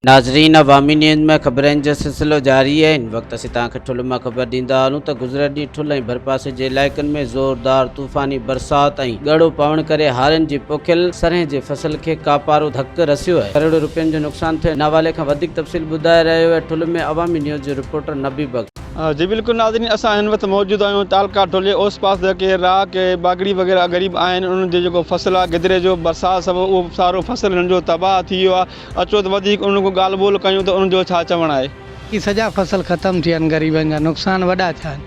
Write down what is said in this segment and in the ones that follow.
ناظرين عوامي نيوز ۾ خبرن جو سلسلو جاري آهي هن وقت اسين توهان کي ٺل مان خبر ڏيندا هلون ته گذريل ڏينهن ٺل ۽ ڀرپاسي جي علائقن ۾ زوردار طوفاني برسات ۽ ڳڙو پوڻ ڪري هارين جي پوکيل سرهين جي فصل کي ڪاپارو ڌڪ رسيو آهي ڪروڙين روپين جو نقصان ٿيو ان حوالي کان وڌيڪ تفصيل ٻڌائي رهيو آهي ٺل ۾ عوامي نيوز جو رپورٽر نبي بخش. جي بلڪل ناظرين اسان هن وقت موجود آهيون تعلقه ٺل جي اوس پاس جيڪي راء ڪي باگڙي وغيره غريب آهن انهن جو جيڪو فصل آهي گدري جو برسات سبب اهو سارو فصل هنن جو تباهه ٿي ويو آهي اچو ته وڌيڪ انهن کان ڳالهه ٻولهه ڪيون ته انهن جو ڇا چوڻ آهي. هي سڄا فصل ختم ٿي ويا آهن غريبن جا نقصان وڏا ٿيا آهن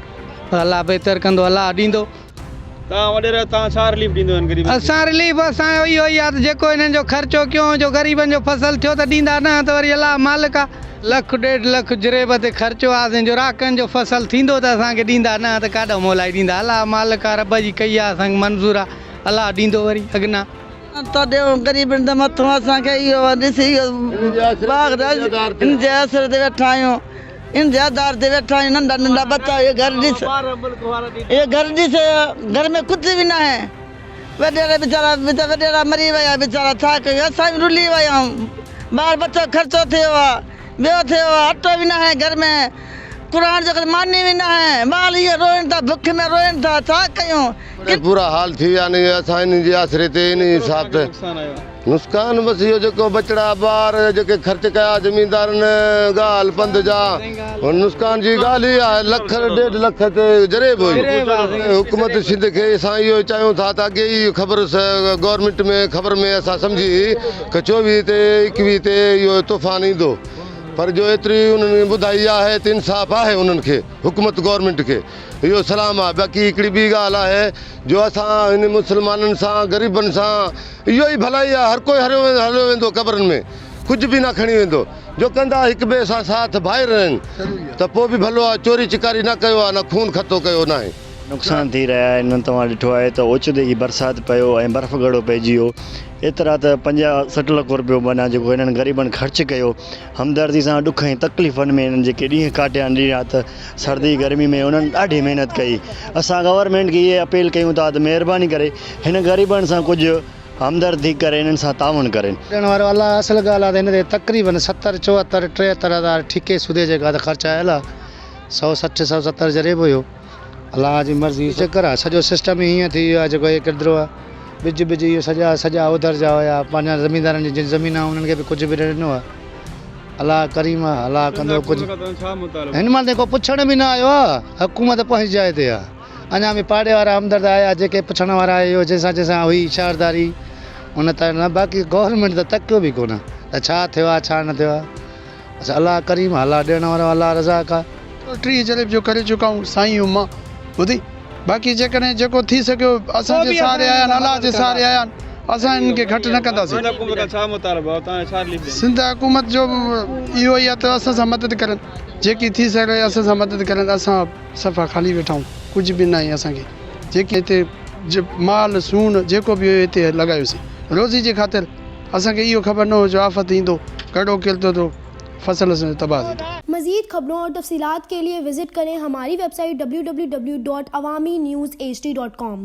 پر الله بهتر ڪندو الله ڏيندو. توهان وڏيرا توهان ڇا رليف ڏيندو هن غريبن کي. اسان رليف اسان جو اهو ئي آهي ته جيڪو هنن جو خرچو ڪيون جو غريبن جو فصل ٿيو ته ڏيندا نه ته وري الله مالڪ آ. لک ڏيڍ لک جريب تي خرچو آ اسان جو راڪن جو فصل ٿيندو ته اسان کي ڏيندا نه ته ڪاڏو مولائي ڏيندا الله مالڪ آ رب جي ڪئي آ اسان کي منظور آ الله ڏيندو وري اڳنا. ته ڏيو غريبن تي مٿو اسان کي اهو ڏسي اهو باغ هن جي آسري تي ويٺا آهيون هن جي آڌار تي ويٺا آهيون ننڍا ننڍا ٻچا اهو گهر ڏس اهو گهر ڏس گهر ۾ ڪجهه به ناهي وڏيرا ويچارا وڏيرا مري ويا ويچارا ڇا ڪيون اسان به رلي ويا آهيون ٻار ٻچو خرچو ٿيو آهي ٻيو ٿيو آهي اٽو به ناهي گهر ۾ قرآن جو ماني به ناهي ٻار اهي روئن ٿا بک ۾ روئن ٿا ڇا ڪيون برا حال ٿي ويا آهن اسان انهن جي آسري تي انهي حساب تي نسقان بس اهو جيڪو ٻچڙا ٻار جيڪي خرچ ڪيا زميندارن ڳالهه پنڌ جا نسقان جي ڳالهه اها آهي لک ڏيڍ لک تي جريب هئي حڪومت سنڌ کي اسان اهو چاهيون ٿا ته اڳي ئي خبر گورنمينٽ ۾ خبر ۾ اسان سمجهي ته چوويهه تي ايڪويهه تي اهو طوفان ايندو پر جو ايتري انهن ٻڌائي آهي ته انصاف آهي انهن کي حڪومت گورنمينٽ کي اهو سلام آهي باقي هڪڙي ٻي ڳالهه آهي جو اسان هن مسلمانن سان غريبن سان اهو ئي ڀلائي آهي هر ڪوئي هريو هليو ويندو قبرن ۾ ڪجهه به نه کڻي ويندو جو ڪندا هڪ ٻئي سان ساٿ ڀائر آهن ته پوء به ڀلو آهي چوري چڪاري نه ڪيو آهي نه خون خطو ڪيو ناهي. نقصان ٿي رهيا آهن توهان ڏٺو آهي ته اوچتو ئي برسات پيو ۽ برف ڳڙو پئجي ويو ايترا ته 50 60 لک روپيو معنيٰ جيڪو هنن غريبن خرچ ڪيو همدردي سان ڏک ۽ تڪليفن ۾ هنن جيڪي ڏينهن ڪاٽيا آهن ڏينهن رات سردي گرمي ۾ انهن ڏاڍي محنت ڪئي اسان گورنمينٽ کي اهي اپيل ڪيون ٿا ته مهرباني ڪري هن غريبن سان ڪجهه همدردي ڪري انهن سان تعاون ڪرين. ڏيڻ وارو الله اصل ڳالهه آهي ته هن تي تقريبن ستر چوهتر ٽيهتر هزار ٺيڪي سودي جيڪا ته خرچ آيل آهي سو 60 سو 70 جريب هيو الله جي مرضي چڪر آهي سڄو سسٽم ئي هيئن ٿي ويو آهي جيڪو هي ڪردرو آهي ٻج ٻج اهو سڄا سڄا اوڌر جا هيا پنهنجا زميندارن جي جن زمين آهي انهن کي به ڪجهه به نه ڏنو آهي الله ڪريم آهي الله ڪندو ڪجهه هن مهل تائين ڪو پڇڻ به نه آيو آهي حڪومت پنهنجي جاء تي آهي اڃا به پاڙي وارا همدرد آيا جيڪي پڇڻ وارا اهو جنهن سان جنهن سان هئي اشارداري ان ته نه باقي گورنمينٽ ته تڪيو به ڪونه ته ڇا ٿيو آهي ڇا نه ٿيو آهي اچا الله ڪريم آ الله ڏيڻ وارو الله رزاق آ. 30 جريب جو ڪري چڪا آهيون سائين ۽ مان ٻڌي باقي جيڪڏهن جيڪو ٿي سگهيو اسان جي سهاري آيا آهن الله جي سهاري آيا آهن اسان انهن کي گهٽ نه ڪنداسين. سنڌ حڪومت کان ڇا مطالبو آهي توهان ڇا رليف ڏيندو. سنڌ حڪومت جو اهو ئي آهي ته اسان سان مدد ڪرن جيڪي ٿي سگهي اسان سان مدد ڪرن اسان صفا خالي ويٺا آهيون ڪجهه به ناهي اسان کي جيڪي هتي مال سون جيڪو به هيو هتي لڳايوسين روزي جي خاطر اسان کي اهو خبر نه هو جو آفت ايندو ڪڙو ڪيلتو ته فصل اسان جو تباهه ٿيندو. مزيد خبرون اور تفصيلات کے لئے وزٽ کریں ہماری ویب سائٹ www.awamiNewsHD.com.